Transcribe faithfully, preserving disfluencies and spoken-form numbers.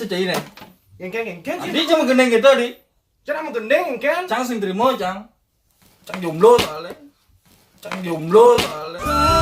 Cah ini. Yang kan, yang kan. Adi cuma gendeng kita di. Cara mau gendeng yang kan. Cang sing terima cang. Cang jomblo soalnya. Cang jomblo soalnya.